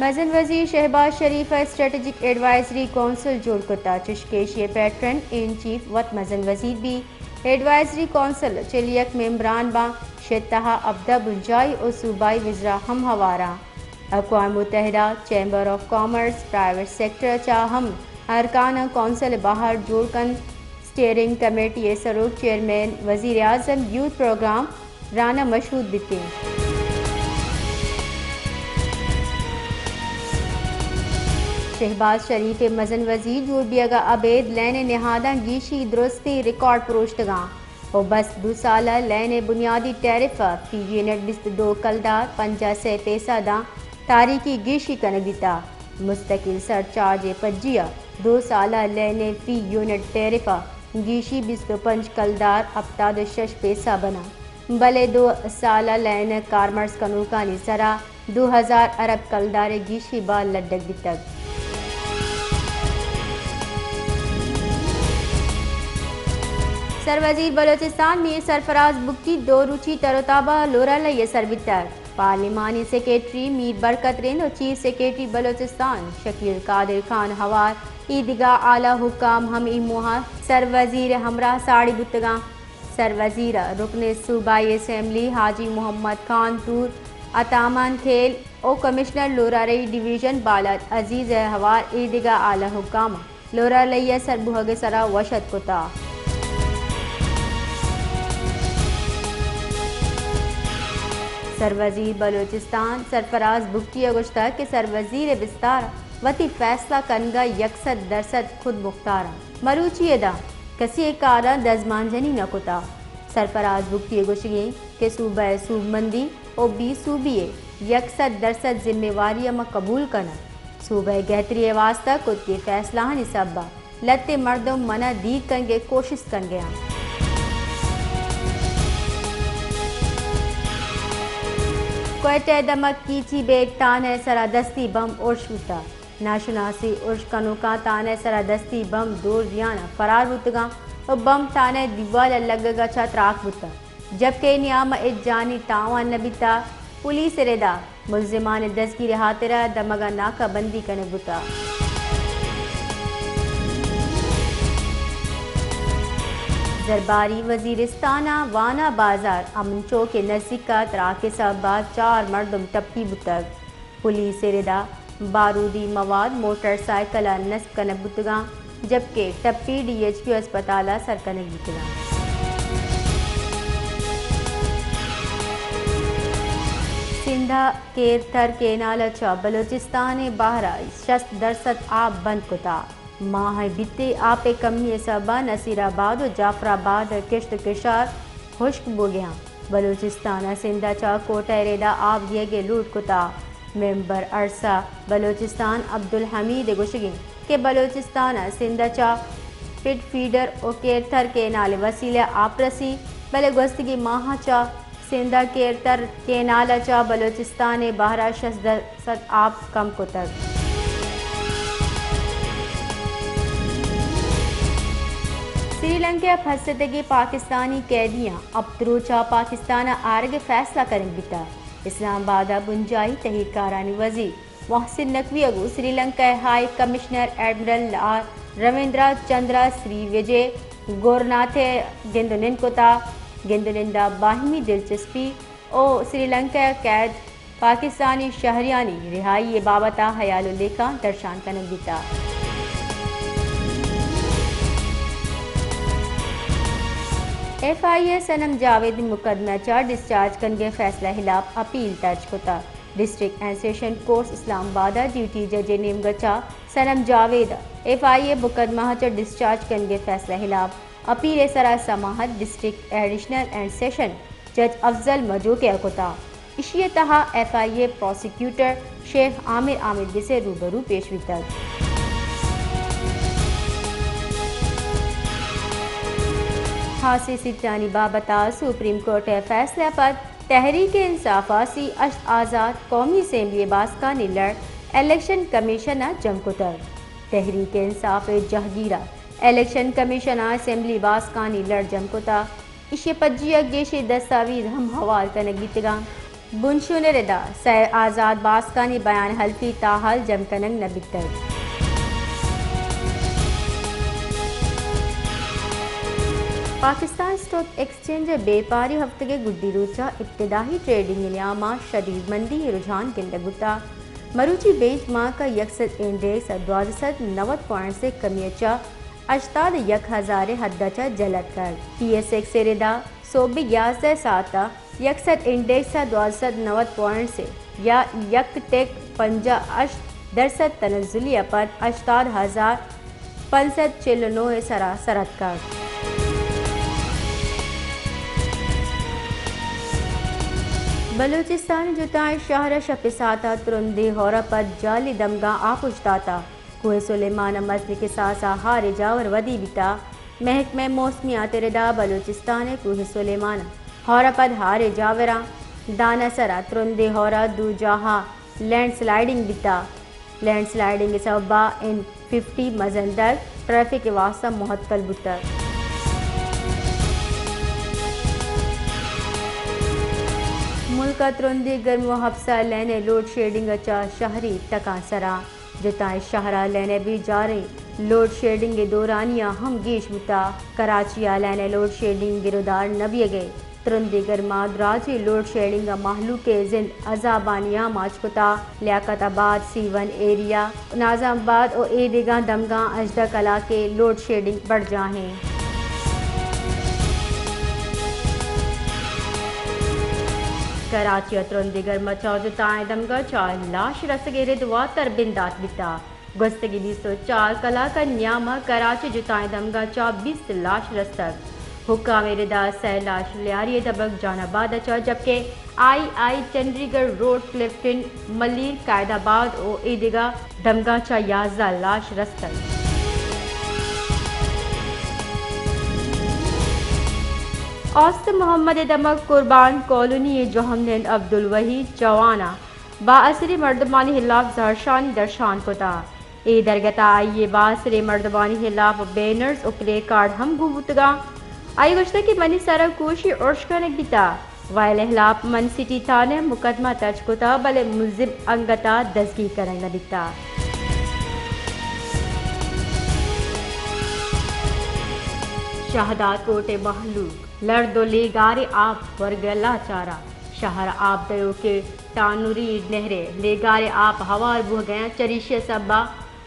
مزن وزیر شہباز شریف ء اسٹریٹجک ایڈوائزری کونسل جوڑ کتا، چشکہ ایشی ء پیٹرن ان چیف وت مزن وزیر بی۔ ایڈوائزری کونسل چل یک ممبران باں، شہ تہا ہبدہ بنجاہی و صوبائی وزراء ہم ہوار آں۔ اقوام متحدہ، chamber of commerce, private sector چا ہم ارکان کونسل بہر جوڑ کن۔ اسٹیئرنگ کمیٹی ء سروک چیئرمین وزیر اعظم یوتھ پروگرام رانا مشہود بیتیں۔ شہباز شریف ء مزن وزیر جوڑ بیگ ء ابید لین ء نہاداں گیشی درستیں ریکارڈ پروشتگاں و بس دو سال ء لین ء بنیادی ٹیرف ء فی یونٹ بیست دو کلدار پنجاہ سے پیسہ داں تاریخی گیشی کنگ بیتا۔ مستقل سرچارج ء پجی ء دو سال ء لین ء فی یونٹ ٹیرف ء گیشی بیست و پنچ کلدار ہپتاد و شش پیسہ بناں، بلے دو سال ء لین ء کارمرز کنوکانی سرا دو ہزار ارب کلدار ء گیشی بال لڈگ بیتگ۔ سروزیر بلوچستان میر سرفراز بگٹی دو روچی تر و تاب ء لورالئی ء سر بیتگ۔ پارلیمانی سیکرٹری میر برکت رند و چیف سیکرٹری بلوچستان شکیل قادر خان ہوار ایدگہ اعلی حکام ہم اے موہ ء سروزیر ء ہمراہ ساڑی بوتگاں۔ سروزیر ء رکن صوبائی اسمبلی حاجی محمد خان طور، عطامان خیل و کمشنر لورالئی ڈویژن بالاچ عزیز ء ہوار ایدگہ اعلی حکام لورالئی ء سربوہگ ء سرا وش اتک کتا۔ سروزیر بلوچستان سرفراز بگٹی ء گوشتگ کہ سروزیر ء بستار وتی فیصلہ کنگ ء یک سد درسد خود مختار انت۔ مروچی ادا کسی ء کاراں دزمانجنی نہ کتا۔ سرفراز بگٹی ء گوشگیں کہ صوبہ ء سوبمندی و بے سوبی ء یک سد درسد ذمہ واری ء ما قبول کناں۔ صوبہ ء گہتری ء واستہ کتگیں فیصلہانی سبب ء لھتے مردم من ء دیر کنگ ء کوشست کنگ ء انت۔ کوئٹہ ء دمگ کیچی بیگ تھانہ ء سرا دستی بمب ارش بوتگ۔ ناشناسیں ارش کنوکاں تھانہ ء سرا دستی بمب دور دیان ء فرار بوتگاں و بمب تھانہ ء دیوال ء لگگ ء چہ تراک بوتگ۔ جبکہ اے نیام ء ہچ جانی تاوان نہ بیتگ۔ پولیس ء ردا ملزمان ء دزگیر ء ہاترا دمگ ء ناکہ بندی کنگ بوتگ۔ زرباری وزیرستان ء وانا بازار امن چوک ء نزیک ء تراک ء سبب ء چار مردم ٹپی بوتگ۔ پولیس ء ردا بارودی مواد موٹر سائیکل ء نصب کنگ بوتگاں، جبکہ ٹپی ڈی ایچ کیو اسپتال ء سر کنگ بوتگاں۔ سندھ ء کیرتھر کینال ء چہ بلوچستان ء بہر ء شست درسد آپ بند کتگ۔ ماہ ء بیت ء آپ ء کمی ء سبب ء نصیر آباد و جعفر آباد ء کشت و کشار ہشک بوگ ء انت۔ بلوچستان ء سندھ ء چہ کوئٹہ ء ریدا آپ دیگ ء لوٹ کتگ۔ ممبر ارسا بلوچستان عبدالحمید ء گوشگ انت کہ بلوچستان ء سندھ ء چہ پٹ فیڈر و کیرتھر کینال ء وسیلہ ء آپ رسی، بلے گوستگیں ماہ ء چہ سندھ ء کیرتھر کینال ء چہ بلوچستان ء بہر ء شست درسد آپ کم کتگ۔ سری لنکا ء پھستگیں پاکستانی قیدیاں ہپت روچ ء پاکستان ء آرگ ء فیصلہ کنگ بیتگ۔ اسلام آباد ء بنجاہی تحیرکارانی وزیر محسن نقوی ء گوں سری لنکا ء high commissioner admiral are Ravindra چندرا سری وجے گورناتھ ء گند ء نند کتگ۔ گند ء نند ء باہمی دلچسپی و سری لنکا ء قید پاکستانی شہریانی رہائی ء بابت ء ہیال و لیکہاں درشان کنگ بیتگ۔ ایف آئی اے صنم جاوید مقدمہ ء چہ ڈسچارج کنگ ء فیصلہ ء ہلاپ اپیل درج کتگ۔ ڈسٹرکٹ اینڈ سیشن کورٹ اسلام آباد ء ڈیوٹی جج ء نیمگ ء چہ صنم جاوید ء ایف آئی اے مقدمہ ء چہ ڈسچارج کنگ ء فیصلہ ء ہلاپ اپیل ء سرا سماعت ڈسٹرکٹ ایڈیشنل اینڈ سیشن جج افضل مجوکہ ء کتگ۔ ایشی ء تہا ایف آئی اے پراسیکیوٹر شیخ عامر عامر گس ء روبرو پیش بیتگ۔ ہاسیں سیٹانی بابت ء سپریم کورٹ ء فیصلہ ء پد تحریک انصاف ء سی ہشت آزات قومی اسمبلی ء باسکانی لڑ الیکشن کمیشن ء جم کتگ۔ تحریک انصاف ء جہگیر ء الیکشن کمیشن ء اسمبلی باسکانی لڑ جم کتگ۔ ایشی ء پجی ء گیشیں دستاویز ہم ہوار کنگ بیتگاں۔ بنشون ءِ ردا سئے آزات باسکانی بیان حلفی تاحال جم کنگ نہ بیتگ۔ پاکستان اسٹاک ایکسچینج ءِ بیپاری ہفتگ ءِ گڈی روچ ءَ ابتدائی ٹریڈنگ ءِ نیام ءَ شدید مندی ءِ رجحان گندگ بوتگ۔ مروچی بینچ مارک ءِ یک سد انڈیکس ءَ دوازدہ سد نود پوائنٹس ءِ کمی ءَ چہ ہشتاد ءُ یک ہزار ءِ حد ءَ چہ جھل اتکگ۔ پی ایس ایکس ءِ ردا سہب ءِ یازدہ ساعت ءَ یک سد انڈیکس ءَ دوازدہ سد نود پوائنٹس ءِ یا یک ٹک پنجاہ ءُ ہشت درسد تنزلی ءَ پد ہشتاد ہزار پنچ سد چل ءُ نو ءِ سرا سر اتکگ۔ بلوچستان ءِ جتائیں شہر ءَ شپ ءِ ساعت ءَ ترندیں ہور ءَ پد جعلی دمگاں آپ اوشتاتگ۔ کوہ سلیمان ءَ مزنیں کساس ءَ ہاریں جاور ودی بیتگ۔ محکمہ موسمیات ءِ ردا بلوچستان ءِ کوہ سلیمان ءَ ہور ءَ پد ہاریں جاوراں دان ءِ سرا ترندیں ہور ءَ دو جاہ ءَ لینڈ سلائیڈنگ بیتگ۔ لینڈ سلائیڈنگ ءِ سبب ءَ این ففٹی مزن درد ٹریفک ءِ واستہ مہتل بوتگ۔ ملک ءَ ترندیں گرم ءُ ہپس ءَ لین ءِ لوڈ شیڈنگ ءَ چہ شہری ٹکاں سرا جتائیں شہر ءَ لین ءِ بیجاریں لوڈ شیڈنگ ءِ دورانیہ ہم گیش بوتگ۔ کراچی ءَ لین ءِ لوڈ شیڈنگ گرودار نہ بیگ ءِ ترندیں گرما دراجیں لوڈ شیڈنگ ءَ مہلوک ءِ زند عذابانی آماچ کتگ۔ لیاقت آباد، سی ون ایریا، ناظم آباد ءُ اے دگہ دمگاں ہژدہ کلاک ءِ لوڈ شیڈنگ برجاہ اِنت۔ کراچی ءَ ترندیں گرما چہ جتائیں دمگاں چہ لاش رسگ ءِ رد واتر بندات بیتگ۔ گوستگیں بیست ءُ چار کلاک ءِ نیام ءَ کراچی ءِ جتائیں دمگاں چہ بیست لاش رستگ۔ حکام ءِ ردا سئے لاش لیاری ءِ دمگ جان آباد ءَ چہ، جبکہ آئی آئی چنڈیگڑھ روڈ، کلفٹن، ملیر، قائد آباد ءُ اے دگہ دمگاں چہ یازدہ لاش رستگ۔ اوست محمد ءِ دمگ قربان کالونی ءِ جہمنند عبدالوحید جوان ءَ بااثریں مردمانی ہلاپ زہرشانی درشان کتگ۔ اے درگت ءَ آئی ءِ بااثریں مردمانی ہلاپ بینرز ءُ پلے کارڈ ہم گون بوتگ اَنت۔ آئی ءَ گوشتگ کہ منی سر ءَ کوشی ارش کنگ بیتگ، وئیل ءِ ہلاپ من سٹی تھانہ ءَ مقدمہ درج کتگ، بلے ملزم انگت ءَ دزگیر کنگ نہ بیتگ۔ شہداد کوٹ ءِ مہلوک لرد ءُ لیگاریں آپ ورگ ءَ لاچار اَنت۔ شہر ءِ آپ دیوک ءِ ٹانوری نہر ءِ لیگاریں آپ ہوار بوگ ءَ اَنت، چریشی ءِ سبب ءَ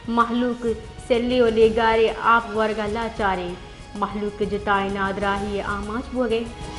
مہلوک سلیں ءُ لیگاریں آپ ورگ ءَ لاچار اِنت۔ مہلوک ءِ جتائیں نادراہی ءِ آماچ بوگ ءَ اِنت۔